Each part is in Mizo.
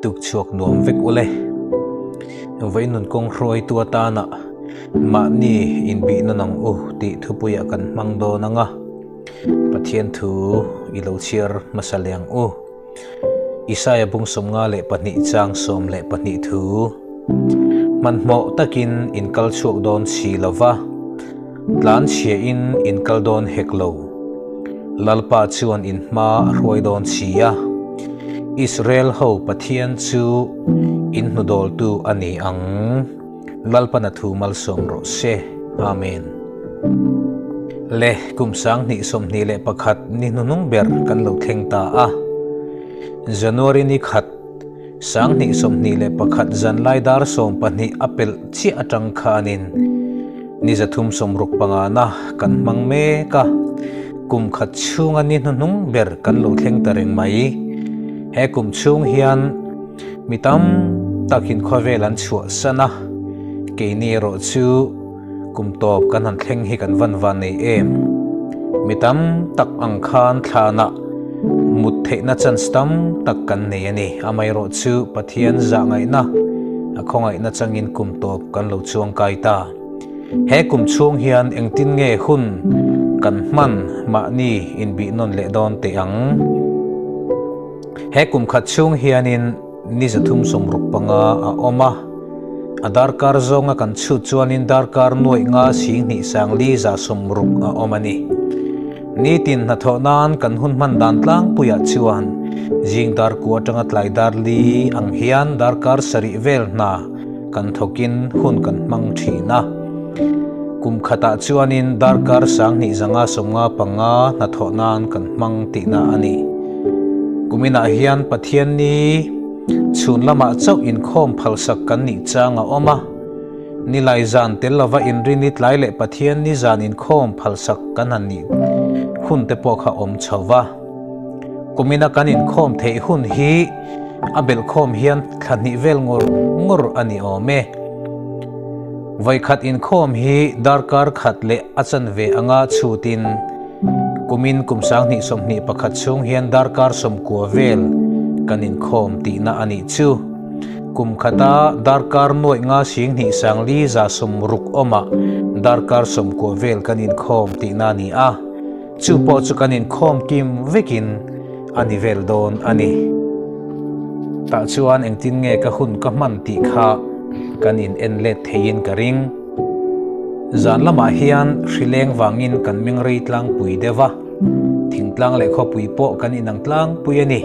Tuk chhuak nuam vek ule. Vawi nun kawng hruaitu atana mahni inbih nawn ang u tih thupuiah kan hmang dawn ang a, Pathian thu i lo chhiar hmasa leh ang u. Isaia bung 52 chang 12 thu, Hmanhmawh takin in kal chhuak dawn si lo va, tlan chhiahin in kal dawn hek lo. Lalpa chuan in hma a hruai dawn si a, Israel ho Pathian chu in hnudawltu a ni ang. Lalpan a thu malsawm rawh se. Amen. Le kum 2021 ni hnuhnung ber kan lo thleng ta a. January ni khat, 2021 zanlai dar 12 a pelh chiah atang khanin ni 365 na kan hmang mek a. Kum khat chhunga ni hnuhnung ber kan lo thleng ta reng mai. He kum chhung hian Mi tam takin khawvel an chhuahsan a, keini erawh chu kum tawp kan han thleng hi kan van van nei em. Mi tam tak ang khan thlanah mut theihna chance tam tak kan nei a ni. Amaherawh chu Pathian zah ngaihna, a khawngaihna changin kum tawp kan lo chuang kai ta. He kum chhung hian engtin nge hun kan hman mahni inbih nawn leh dawn teh ang? He kum khat chhung hianin ni 365 a awm a, a darkar zawnga kan chhut chuanin darkar nuaih nga sing hnih sang li za 60 a awm a ni. Nitin hnathawh nan kan hun hman dan tlangpuiah chuan zing dar kua atanga tlai dar li ang hian darkar sarih vel hna kan thawkin hun kan hmang thin a. Kum khatah chuanin darkar 2595 hnathawh nan kan hmang tihna a ni. Kuminah hian Pathian ni chhun lamah chauh inkhawm phalsak kan nih chang a awm a. Nilai zan tel lova inrini tlai leh Pathian ni zan inkhawm phalsak kan han nih hun te pawh kha awm chho va. Kumina kan inkhawm theih hun hi a belhkhawm hian thla hnih vel ngawr ngawr a ni awm e. Vawikhat inkhawm hi darkar khat leh a chanve anga chhutin kumin kum 2021 chhung hian darkar 90 vel kan inkhawm tihna a nih chu. Kum khata darkar nuaih nga sing hnih sang li za 60 awmah darkar 90 vel kan inkhawm tihna a ni a. Chu pawh chu kan inkhawm kim vekin a ni vel dawn a ni. Tah chuan engtin nge ka hun ka hman tih kha kan in en let theiin ka ring. Zan lamah hian hrileng vangin kan meng rei tlangpui deuh a, thingtlang leh khawpui pawh kan inang tlangpui a ni.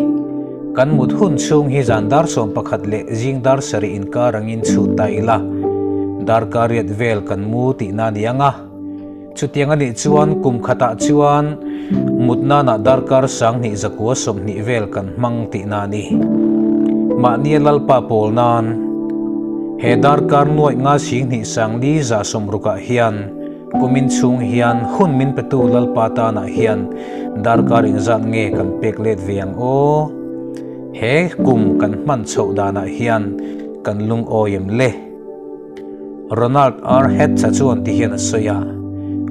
Kan mut hun chhung hi zan dar 11 leh zing dar 7 inkar angin chhut ta ila, darkar riat vel kan mu tihna a ni ang a. Chutiang a nih chuan kum khatah chuan mut nanah darkar 2120 vel kan hmang tihna a ni. Mahnia Lalpa pawl nan he darkar nuaih nga sing hnih sang li za 60ah hian kumin chhung hian hun min petu Lalpa tanah hian darkar engzat nge kan pek let ve ang aw? He kum kan hman chhoh danah hian kan lungawi em le? Ronald R. Hetz-a chuan ti hian a sawi a,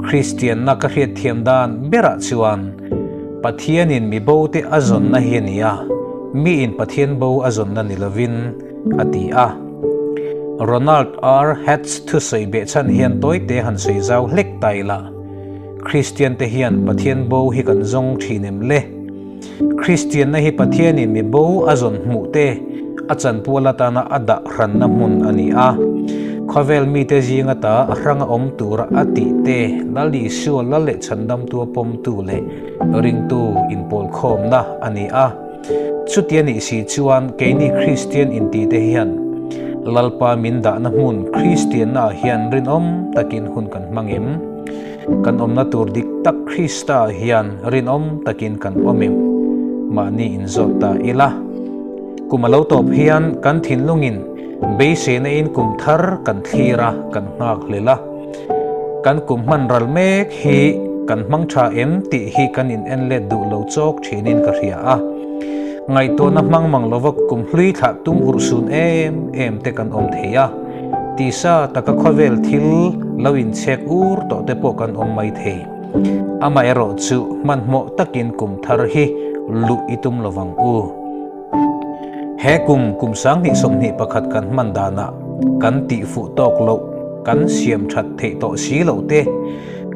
Kristianna ka hriatthiam dan berah chuan Pathianin mi bote a zawnna hi a ni a, miin Pathian bo a zawnna ni lovin, a ti a. Ronald R. Hetz thusawi behchhan hian tawite han sawi zau hlek ta ila, Kristiante hian Pathian bo hi kan zawng thin em le? Kristianna hi Pathianin mi bo a zawn hmuh te a chanpual atana a dah hranna hmun a ni a. Khawvel mite zing ata a hranga awm tura a tih te Lal Isua lal leh chhandamtu a pawmtu leh ringtu inpawlkhawmna a ni a. Chuti a nih si chuan keini Kristian intite hian Lalpa min dahna hmun Kristiannaah hian rinawm takin hun kan hmang em? Kan awmna tur dik tak Krista hian rinawm takin kan awm em? Mahni inzawt ta ila. Kum a lo tawp hian kan thinlungin beiseina in kum thar kan thlir a, kan nghak hlel a. Kan kum hman ral mek hi kan hmang tha em tih hi kan in en let duh lo chawk thinin ka hria a. Ngaihtuahna hmang mang lova kum hlui thlah tum urhsun em em te kan awm thei a. Tisa taka khawvel thil lo inchhek ur tawh te pawh kan awm mai thei. Amaherawh chu hmanhmawh takin kum thar hi luh i tum lovang u. He kum, kum 2021 kan hman danah kan tihfuh tawk loh, kan siam that theih tawh si loh te,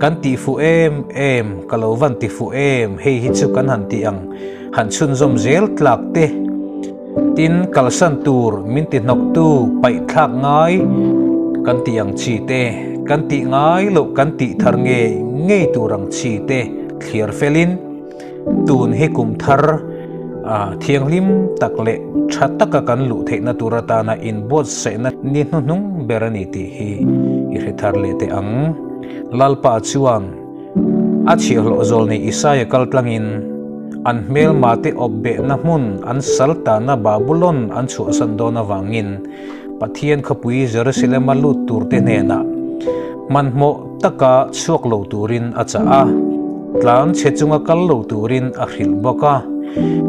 kan tihfuh em em, ka lo van tifuh em, hei hi chu kan han tih ang, han chhunzawm zel tlak te, tin kalsan tur min ti hnawktu paih thlak ngai kan tih ang chi te, kan tih ngai loh kan tih thar ngei ngei tur ang chi te thliar felin, Tun hi kum thar thianghlim tak leh tha taka kan luh theihna tur atana inbuatsaihna ni hnuhnung ber a ni tih hi i hre thar leh teh ang. Lalpa chuan a chhiahhlawh zawl nei Isaia kal tlangin an hmelmate awp behna hmun an sal tana Babulon an chhuahsan dawn avangin Pathian khawpui Jerusalem-a lut turte hnenah hmanhmawh taka chhuak lo turin a chah a, tlang chhe chunga kal lo turin a hrilh bawk a.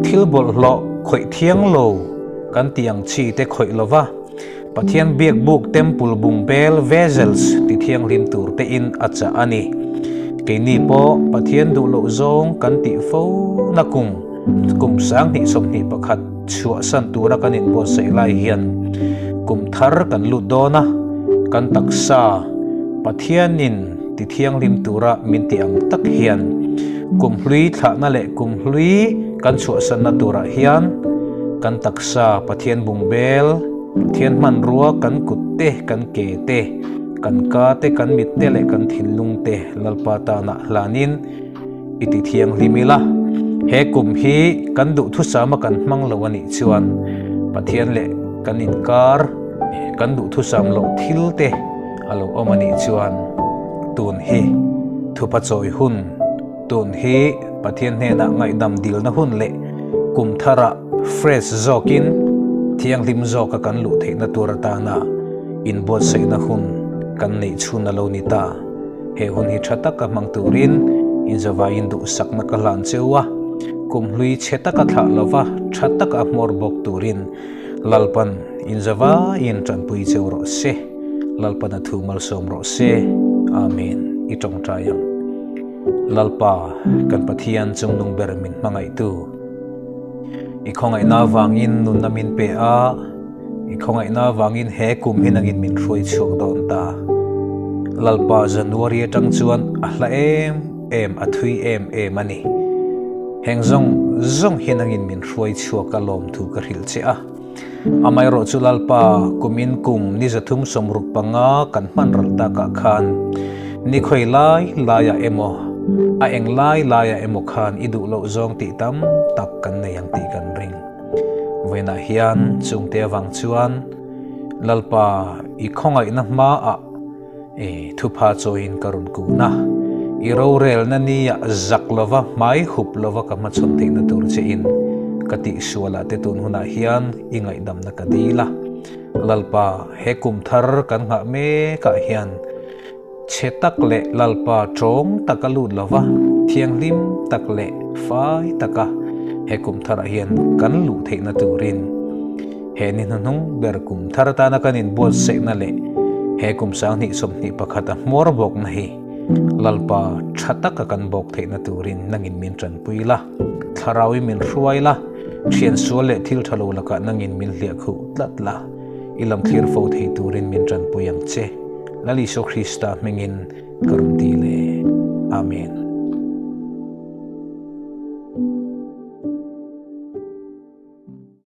Thil bawlhhlawh khawih thiang lo kan tih ang chi te khawih lo va, Pathian biakbuk temple bungbel, vessels, ti thianghlim tur te in a chah a ni. Keini pawh Pathian duh loh zawng kan tih fo na kum, kum 2021 chhuahsan tura kan inbuatsaih lai hian kum thar kan lut dawn a, kan taksa Pathianin ti thianghlim tura min ti ang tak hian kum hlui thlahna leh kum hlui kan chhuahsanna turah hian kan taksa Pathian bungbel, Pathian hmanrua kan kut te, kan ke te, kan ka te, kan mit te leh kan thinlung te Lalpa tana hlanin I ti thianghlim ila, he kum hi kan duhthusama kan hmang lo a nih chuan Pathian leh kan inkar kan duhthusam loh thil te a lo awm a nih chuan tun hi thupa chawi hun, tun hi Pathian hnenah ngaihdam dilna hun leh kum tharah fresh zawkin thianghlim zawka kan luh theihna tur atana inbuatsaihna hun kan neih chhun a lo ni ta. He hun hi tha taka hmang turin inzavaiin duhsakna ka hlan cheu a, kumhlui chhe taka thlah lova tha taka a hmawr bawk turin Lalpan inzavaiin tanpui cheu rawh se, Lalpan a thu malsawm rawh se. Amen. I tawngtai ang. Lalpa, kan Pathian chungnung ber min hmangaihtu, i khawngaihna avangin nunna min pe a, I khawngaihna avangin he kum hi nangin min hruai chhuak dawn ta. Lalpa January atang chuan a hla em em, a thui em em a ni. Heng zawng zawng hi nangin min hruai chhuak a lawmthu ka hrilh che a. Amaherawh chu Lalpa kumin kum ni 365 kan hman ral takah khan ni khawi lai laiah emaw, a eng lai laiah emaw khan i duh loh zawng tih tam tak kan nei ang tih kan ring. Vawiinah hian chungte avang chuan Lalpa i khawngaihna hmaah i thupha chawiin ka rawn kun a, i rorelna nia zak lova hmai hup lova ka hmachhawn theihna tur chein ka tihsualah te tun hunah hian i ngaihdamna ka dil a. Lalpa, he kum thar kan nghah mekah hian Chhe tak leh Lalpa tawng taka lut lova, thianghlim tak leh fai taka he kum tharah hian kan luh theihna turin he ni hnuhnung ber kum thar atana kan inbuatsaihna leh he kum 2021 a hmawr bawkna hi Lalpa tha taka kan bawk theihna turin nangin min tanpui la, thlarauin min hruai la, thian sual leh thil tha lo lakah nangin min hliahkhuh tlat la, i lam thlir fo thei turin min tanpui ang che. Lal Isua Krista hmingin ka rawn dil e. Amen.